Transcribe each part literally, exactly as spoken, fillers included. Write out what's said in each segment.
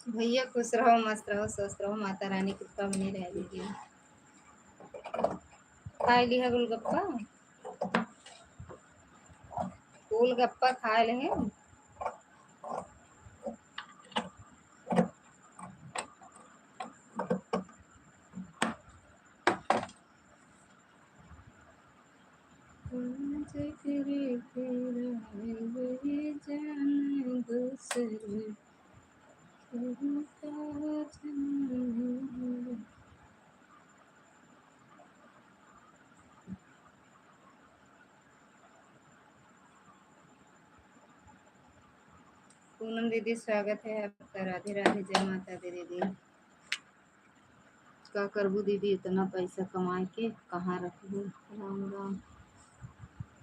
भैया खुश रहो, मस्त रहो, स्वस्थ रहो, माता रानी कृपा बनी रहे दीदी। खाए लिहा गोलगप्पा, गोलगप्पा खाए लेहे। जेकरे तेरा है वही जाने दूसरे केहू का जाने। पूनम दीदी, स्वागत है आपका। राधे राधे, जय माता दी दीदी। का करबू दीदी, इतना पैसा कमाए के कहाँ रखबू? राम राम।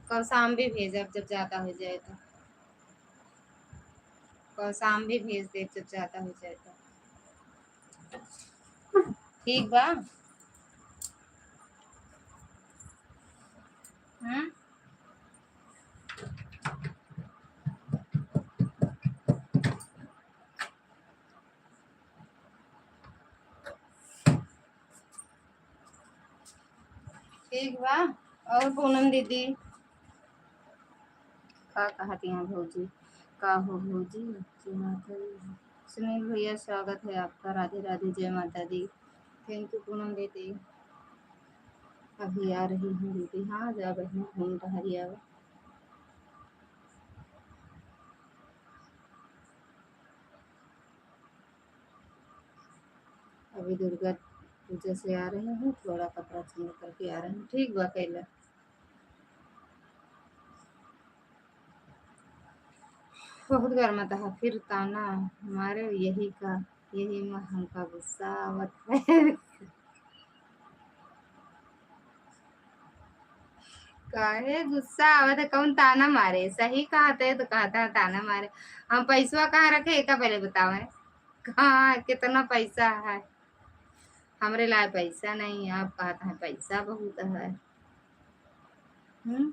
कल शाम भी भेजब, जब ज्यादा हो जाए तो। कल शाम भी भेज देब, जब ज्यादा हो जाए तो। ठीक बा। हम्म। ठीक बा। और पूनम दीदी, का कहत हैं भौजी? का हो भौजी? जय माता दी। सुनील भैया, स्वागत है आपका। राधे राधे, जय माता दी। Thank you पूनम दीदी। अभी आ रही हूँ दीदी। हाँ, जा बहिन, घूम टहरी आवा। अभी दुर्गा पूजा से आ रही हूँ, थोड़ा कपड़ा change करके आ रही हूँ। ठीक बा, कैला। बहुत गर्मा था, फिर ताना मारे, यही का, यही में हमका गुस्सा आवत है। काहे गुस्सा आवत है? कौन ताना मारे? सही कहत है तो कहत है ताना मारे। हम पैसवा कहाँ रखे, एका पहले बतावे। कहाँ, कितना पैसा है? हमरे लाए पैसा नहीं है, आप कहत हैं पैसा बहुत है। हम्म,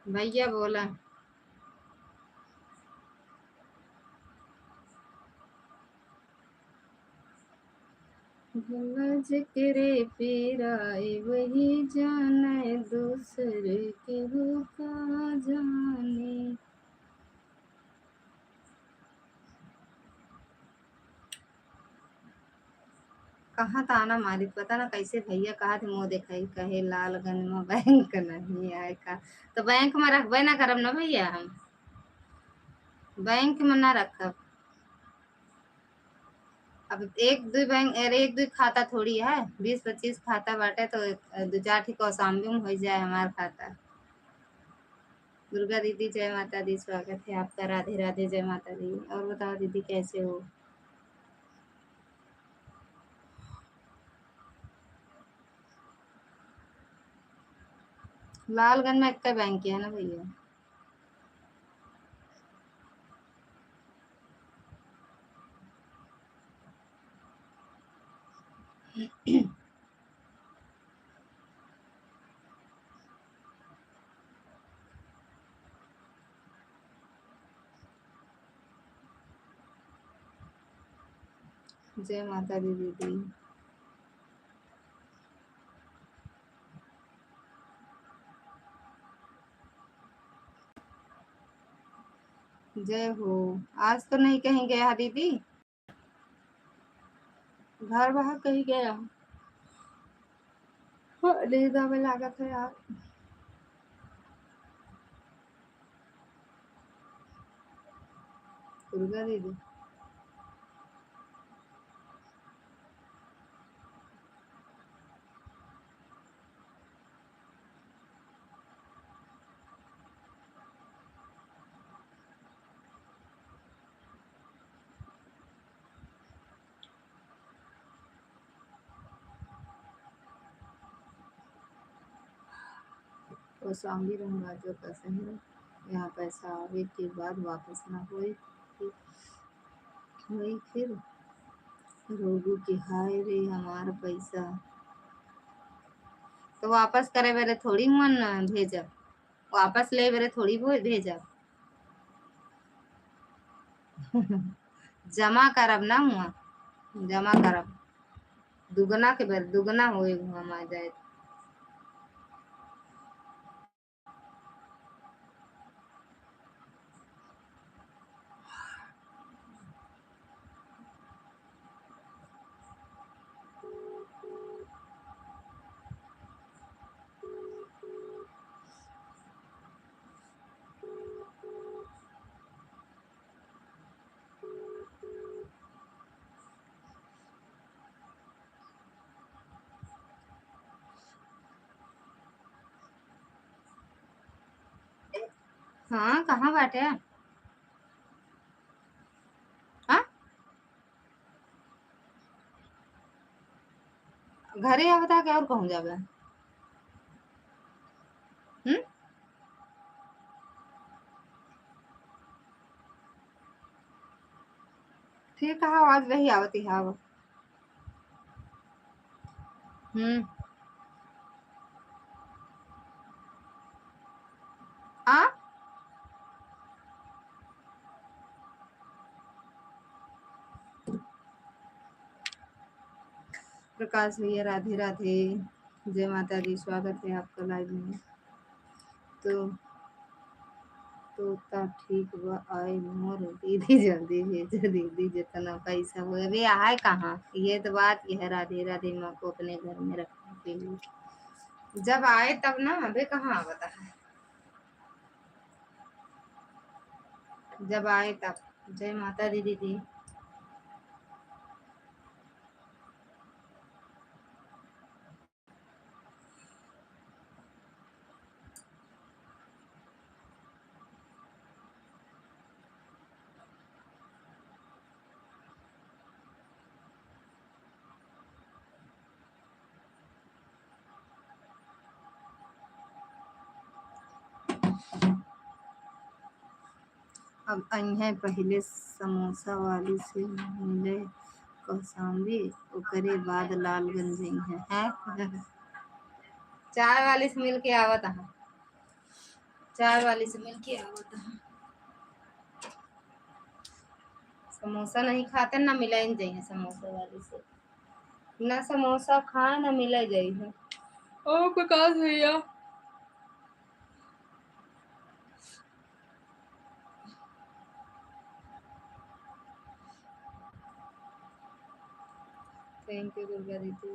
भैया बोला। भला जेकरे पीरा ए वही जाने, दूसरे केहू का जाने। कहाँ ताना मारित, पता ना कैसे भैया कहत हैं, मुँह देखाई, कहे लालगंज में बैंक नहीं आए का, तो बैंक में रखबे ना करब ना भैया, हम बैंक में ना रखब। अब एक दो बैंक, अरे एक दो खाता थोड़ी है, बीस पच्चीस खाता बाटे, तो दो चार ठे कौशाम्बी में हो जाए हमार खाता। दुर्गा दीदी, जय माता दी, स्वागत है आपका। राधे राधे, जय माता दी। और बताओ दीदी, कैसे हो? लालगंज में एक बैंक है ना भैया? जय माता दी दीदी। जय हो। आज तो नहीं कहीं गया दीदी? घर बाहर कहीं गया? हाँ, नींद आवे लागत है यार। दुर्गा दीदी। कौशाम्बी रंगबाजो का शहर, यहाँ पैसा आवे के बाद वापस ना होई, होई फिर रोगू के हाय रे हमार पैसा। तो वापस करे बेरे थोड़ी मन भेजब, वापस ले बेरे थोड़ी भो-, भेजब। जमा करब ना हुआ, जमा करब। दुगना के बेर दुगना होए हुआ मा जाए। हाँ, कहाँ बाटे? हाँ? घरे आवता के और कहूँ जाबे? हम्म? ठीक है, आज वही आवती है अब। हम्म। आ? प्रकाश भैया, राधे राधे, जय माता दी, स्वागत है आपका live में। तो, तो ता ठीक बा, आई मोर दीदी, जल्दी भेजो दीदी, जितना पैसा हो। अबे आए कहाँ, ये तो बात यह है, राधे राधे माँ को अपने घर में रखने के लिए। जब आए तब ना, अबे कहाँ आवता है, जब आए तब। जय माता दी दीदी। अब अइहें, पहिले समोसा वाली से मिले कौशाम्बी, ओकरे बाद लालगंज अइहें, हैं? चाय वाली से मिल के आवत हैं, चाय वाली से मिल के आवत हैं। समोसा नहीं खाते ना, मिले जइहें समोसा वाली से। ना समोसा खाए, ना मिले जइहें। ओ प्रकाश भैया। Thank you दुर्गा दीदी।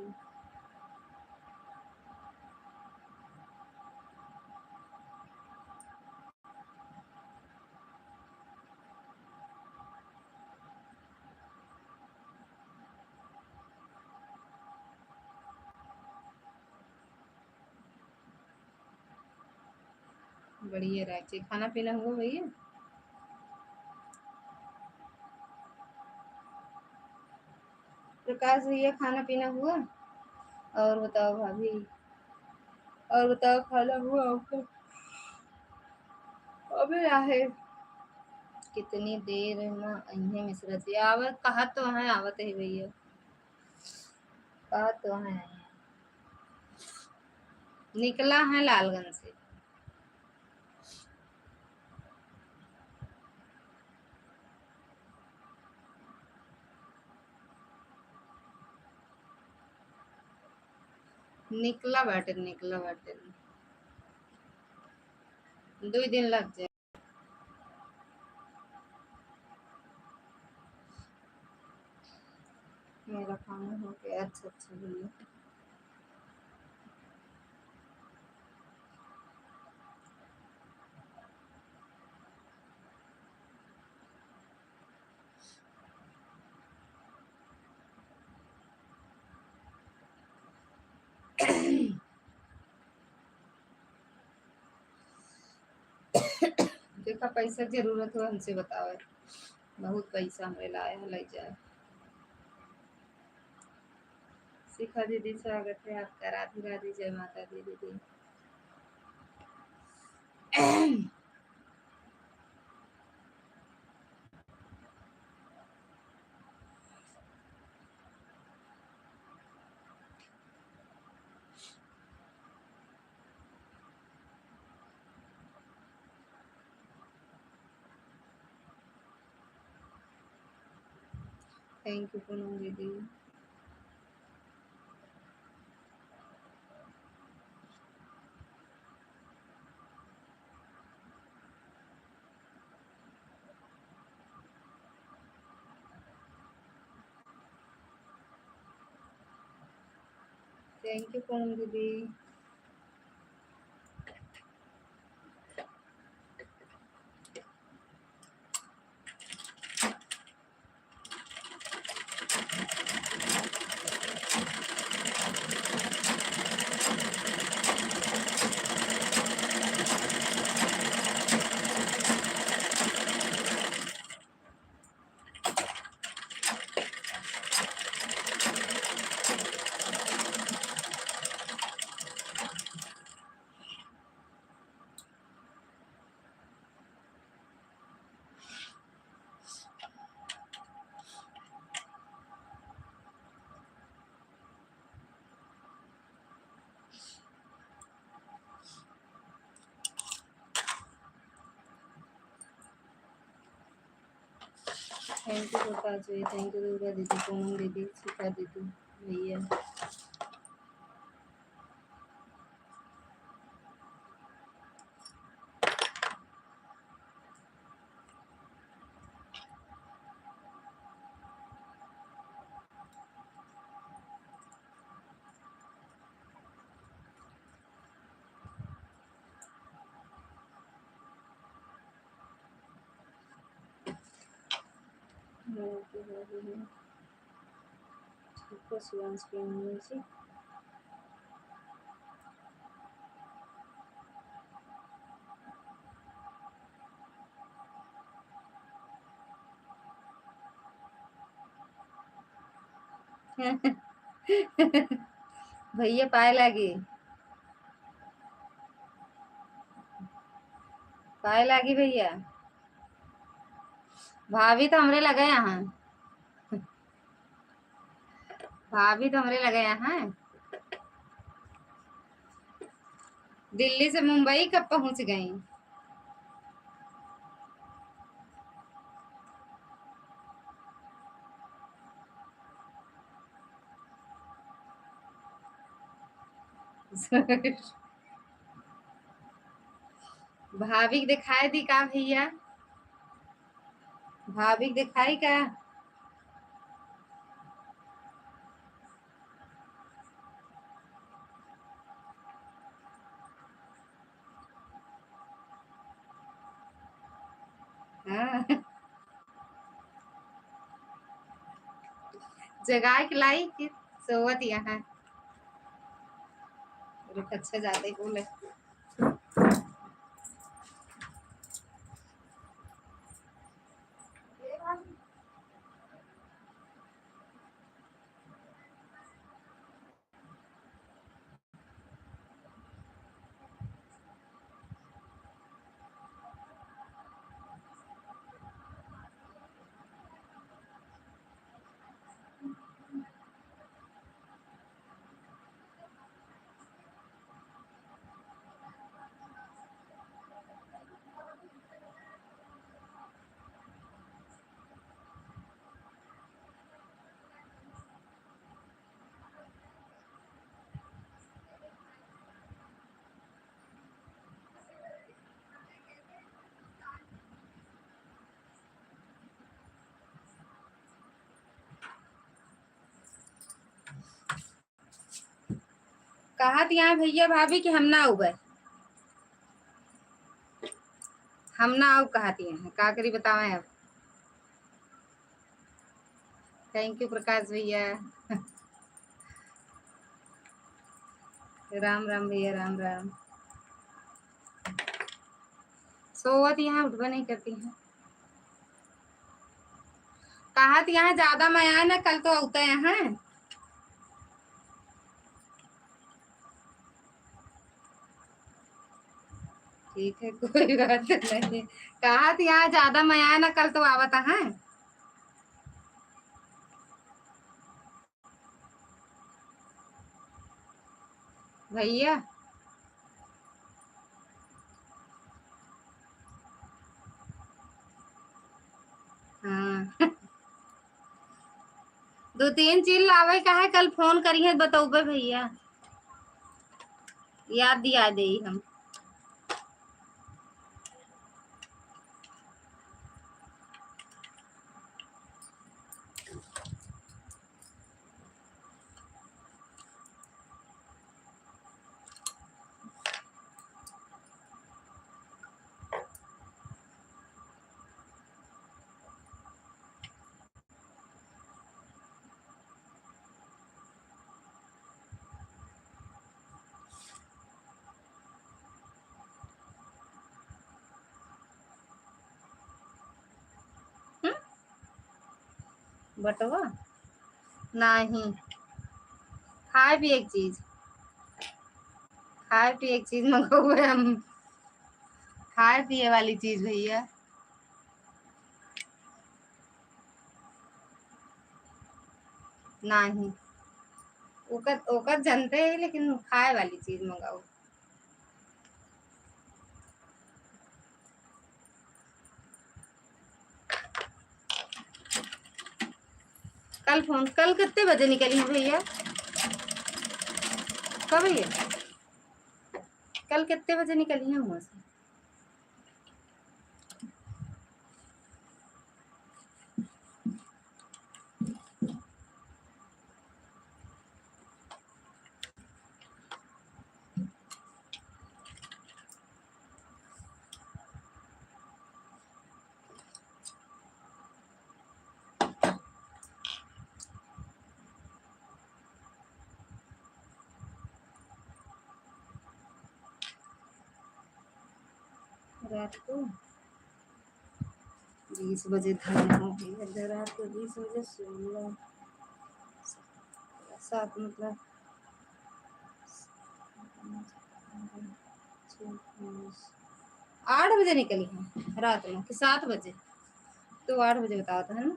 बढ़िया रहचे। खाना पीना हुआ भैया? प्रकाश भैया, खाना पीना हुआ? और बताओ भाभी, और बताओ, खाना हुआ आपका? अबे आहे, कितनी देर में अइहें मिश्रा जी? आवत, कहा तो है, आवत है भैया, कहा तो है, निकला है लालगंज से। निकला बाटे, निकला बाटे, दुई दिन लग जाए। मेरा खाना हो गया। अच्छा, अच्छा भैया। जेका पैसा जरूरत हो, हमसे बतावे। बहुत पैसा हमरे लाए है, ले जाए। शिखा दीदी, स्वागत है आपका। राधे राधे, जय माता दी दीदी। Thank you पूनम दीदी। Thank you पूनम दीदी। Thank you प्रकाश भाई, thank you दुर्गा दीदी, पूनम दीदी, शिखा दीदी, भैया। ठीक है, शिवांश प्रेमी जी। भैया पाए लागी, पाए लागी भैया। भाभी तो हमरे लगे यहाँ, भाभी तो हमरे लगे यहाँ। दिल्ली से मुंबई कब पहुँच गई? भाभी के देखाई दी का भैया? भाभी के देखाई का? हाँ। जगाए के लाई कि सोवत यहाँ। रुक, अच्छा जाते बोले। कहत यहाँ भैया भाभी कि हम ना आउबे, हम ना आउब कहत यहाँ, का करी बतावे अब। Thank you प्रकाश भैया। राम राम भैया, राम राम। सोवत यहाँ उठबे नहीं करती हैं। कहत यहाँ ज्यादा मया ना, कल तो आवत हैं। ठीक है, कोई बात नहीं। कहत यहाँ ज्यादा मया ना, कल तो आवत हैं। भैया। हाँ। दो तीन चीज लावे का है, कल फोन करिहे, बतौबे भैया, याद दिया देई हम। हम्म? बटवा? नाही। खाए पिए के चीज, खाए पिए के चीज मंगौबे हम। खाए पिए वाली चीज भैया। नाही, ओकर, ओकर जनते है, लेकिन खाए वाली चीज मंगाओ। कल फोन, कल कितने बजे निकली है भैया? कब भैया? कल कितने बजे निकली है वहाँ से? रात को बीस बजे धर्म हो गई है, रात को बीस बजे सोलह, सात, मतलब, आठ बजे निकली है रात में कि सात बजे, तो आठ बजे बतावत है ना।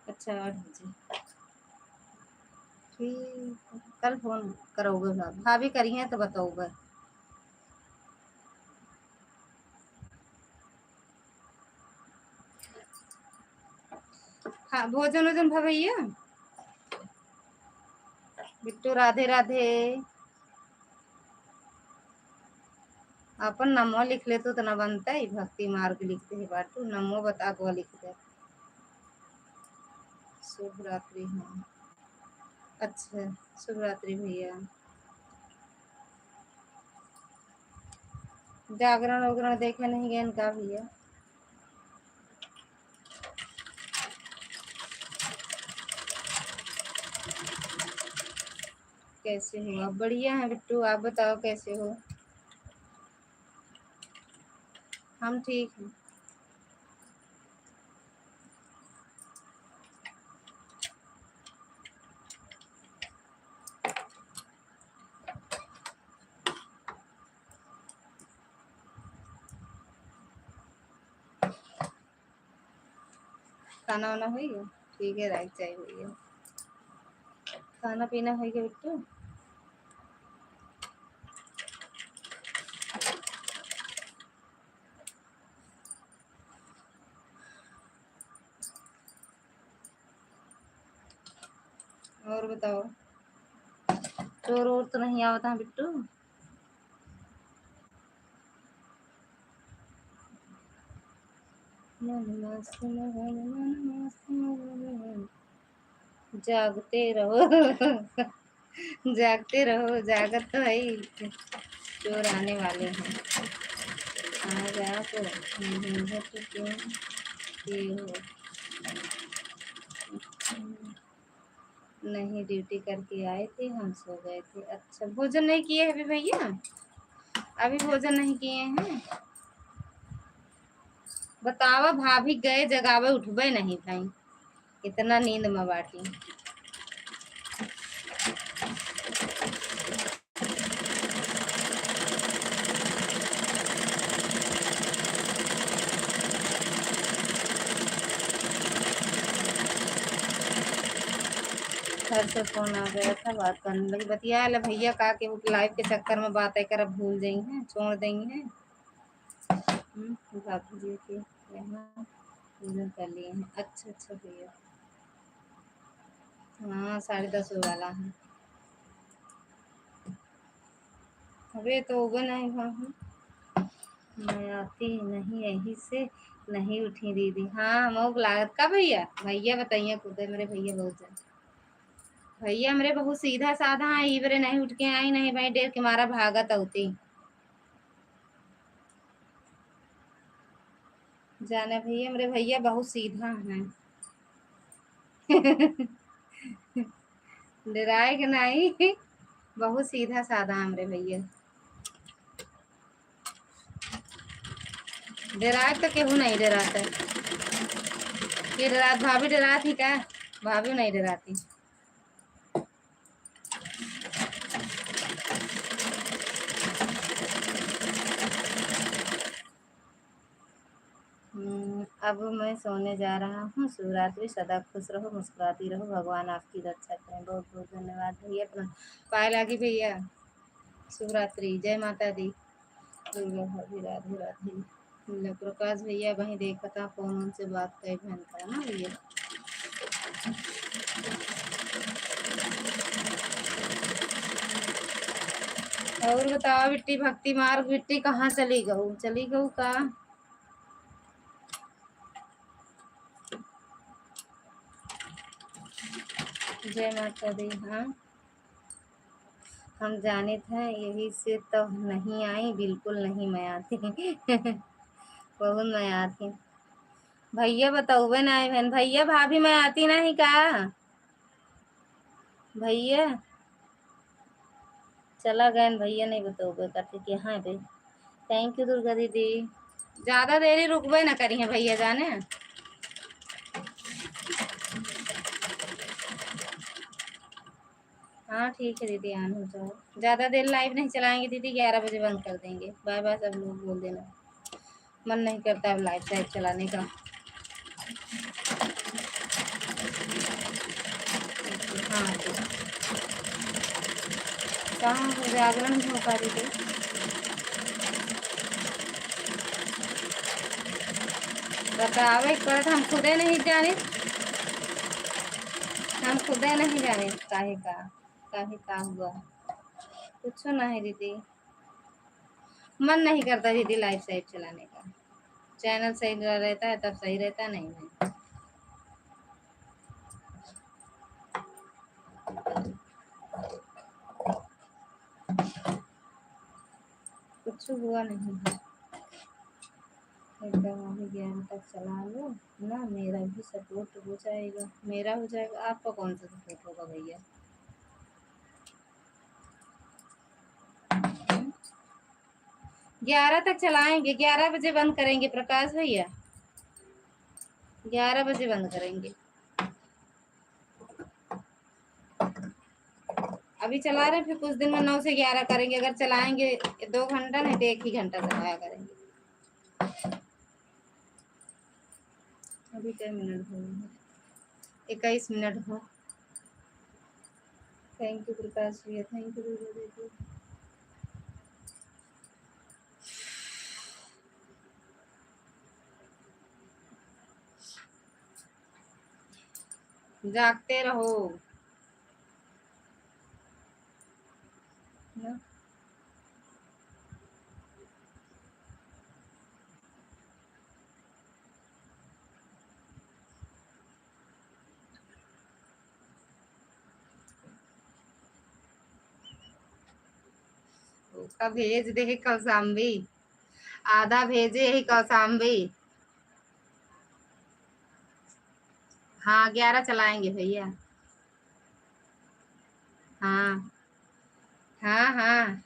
अच्छा, आठ बजे। ठीक, कल फोन करौबे भा-, भाभी करिहे तो बतौबे। हाँ, भोजन ओजन भा भैया? बिट्टू राधे राधे। अपन नमो लिख ले तो उतना बनता ही, भक्ति मार्ग लिखते ही बाटू, नमो बता को लिख दे। शुभ रात्रि। हाँ, अच्छा, शुभ रात्रि भैया। जागरण उगरण देखे नहीं गए का भैया? कैसे हो आप? बढ़िया है बिट्टू, आप बताओ कैसे हो? हम ठीक हैं। खाना वाना होई गया? ठीक है, राइट चाहिए भैया। खाना पीना होई गया बिट्टू? और बताओ, चोर ओर तो नहीं आवत है बिट्टू? मन मस्त मगन, मन मस्त मगन, जागते रहो। जागते रहो, जागत तो है ही। चोर आने वाले हैं। आज आप झंझट क्यों किए हो? नहीं, ड्यूटी करके आए थे, हम सो गए थे। अच्छा, भोजन नहीं किए हैं अभी भैया? अभी भोजन नहीं किए हैं? बतावा, भाभी गए जगावे, उठबे नहीं भाई, इतना नींद में बाटी। घर से फोन आ गया था, बात करने लगी। बतिया ले भैया का के, वो लाइव के चक्कर में बातें करब भूल जाई हैं, छोड़ देंगे। हम्म, भाभी जी के यहाँ पूजन कर लिए हैं। अच्छा, अच्छा भैया, हाँ, साढ़े दस होए वाला है। अबे तो उबे नहीं हुआ हूँ, मैं आती नहीं, यही से नहीं उठी दीदी। हाँ, मौक लागत का भैया, भैया बताइए, खुदे मेरे भैया बहुत ज्यादा। भैया मेरे बहुत सीधा साधा है, ई बरे नहीं उठ के आई, नहीं भाई डेर के मारा भागत होती। जाने भैया, मेरे भैया बहुत सीधा हैं। डेराए के नहीं, बहुत सीधा साधा हमरे भैया। डेराए तो केहू नहीं डेरात है। के डेरात, भाभी डेरात ही का? भाभी नहीं डेराती। हम्म, अब मैं सोने जा रहा हूँ। शिवरात्रि, सदा खुश रहो, मुस्कुराती रहो, भगवान आपकी रक्षा करें। बहुत बहुत धन्यवाद भैया, अपना पाए लागी भैया। शिवरात्रि, जय माता दी। दुर्गा भाभी, राधे राधे। ले प्रकाश भैया वहीं देखत हैं, फोन उनसे बात कई बहन का ना भैया। और बताओ बिट्टी, भक्ति मार्ग बिट्टी कहाँ चली गऊ, चली गऊ का? जय माता दी। हाँ, हम जानित हैं, यही से तो नहीं आई, बिल्कुल नहीं मैं आती। बहुत मैं आती। भैया बतौबे ना आए बहन, भैया भाभी मैं आती नहीं का? भैया चला गए भैया, नहीं बतौबे करते कि हाँ बे। Thank you दुर्गा दीदी। ज्यादा देरी रुकबे ना करी है भैया जाने। हाँ ठीक है दीदी, on हो जाओ। ज्यादा देर लाइव नहीं चलाएंगे दीदी, ग्यारह बजे बंद कर देंगे। बाय बाय सब लोग बोल देना। मन नहीं करता अब लाइव साइव चलाने का। हाँ, तो कहाँ हो जागरण हो पा रही थी? बतावे के पड़त, हम खुदे नहीं जाने, हम खुदे नहीं जाने काहे का, काहे का हुआ, कुछ ना है दीदी। मन नहीं करता दीदी लाइव साइव चलाने का। चैनल सही रह-, रहता है तब सही रहता है, नहीं, नहीं। कुछ हुआ नहीं है। एकदम अभी ग्यारह तक चला लो ना, मेरा भी सपोर्ट हो जाएगा। मेरा हो जाएगा, आपका कौन सा सपोर्ट होगा भैया? ग्यारह तक चलाएंगे, ग्यारह बजे बंद करेंगे प्रकाश भैया, ग्यारह बजे बंद करेंगे। अभी चला रहे हैं, फिर कुछ दिन में नौ से ग्यारह करेंगे। अगर चलाएंगे दो घंटा, नहीं तो एक ही घंटा चलाया करेंगे। अभी कै मिनट हो गए हैं? इक्कीस मिनट हो। Thank you प्रकाश भैया, thank you दुर्गा दीदी। जागते रहो। ना? ओका भेज दे कौशाम्बी, आधा भेजे ही कौशाम्बी। हाँ, ग्यारह चलाएंगे भैया। हाँ, हाँ, हाँ,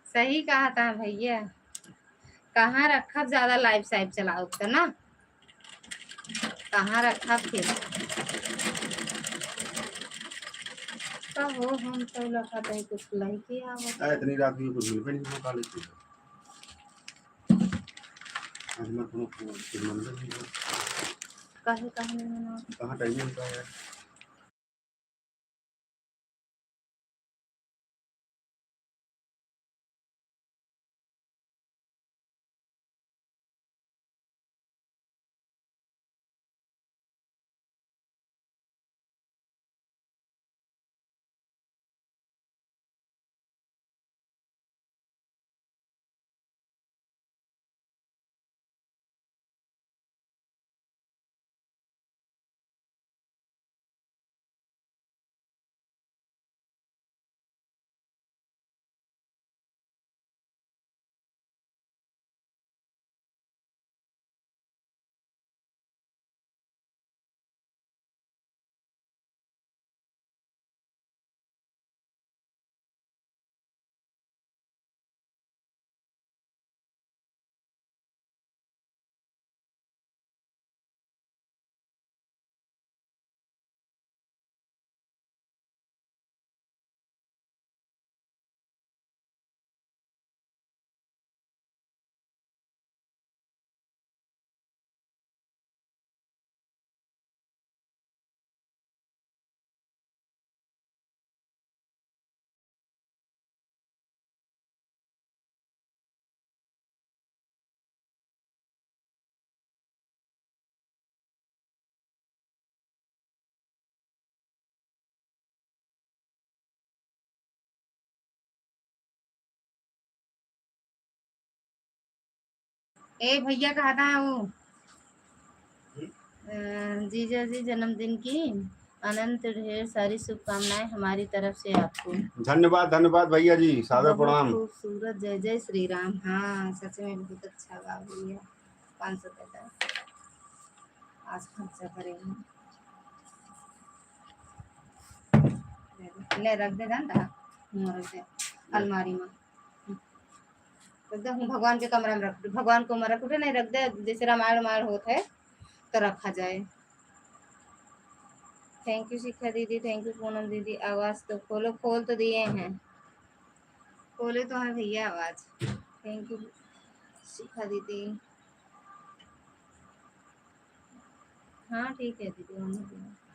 सही कहा था भैया। कहाँ रखब ज्यादा लाइव साइव चलाओ तो ना, कहाँ रखब फिर? का हो, हम तो लखत है कुछ लइके आवत। आ, इतनी रात में कुछ मिलबे नहीं हो, कॉलेज से। आज मैं कोनो को-, कुछ मंदिर नहीं हो। काहे, काहे नहीं मनावत? कहाँ टाइम मिलता है यार? ए भैया कहता है वो, अ, जीजा जी जन्मदिन की अनंत ढेर सारी शुभकामनाएं हमारी तरफ से आपको। धन्यवाद, धन्यवाद भैया जी, सादर बहुत प्रणाम। खूबसूरत, जय जय श्री राम। हाँ, सच में बहुत अच्छा बा भैया। पाँच सौ पैसा आज खर्चा करेंगे। ले, रख दे, जान रहा? हुआँ रख दे, अलमारी में। रख दे, हम भगवान के कमरा में रख दे, भगवान को मरा कुटे नहीं रख दे, जैसे रामायण वामायण होत है तो रखा जाए। Thank you शिखा दीदी, thank you पूनम दीदी। आवाज तो खोलो, खोल तो दिए हैं, खोले तो हैं भैया आवाज। Thank you शिखा दीदी। हाँ ठीक है दीदी, होने दो।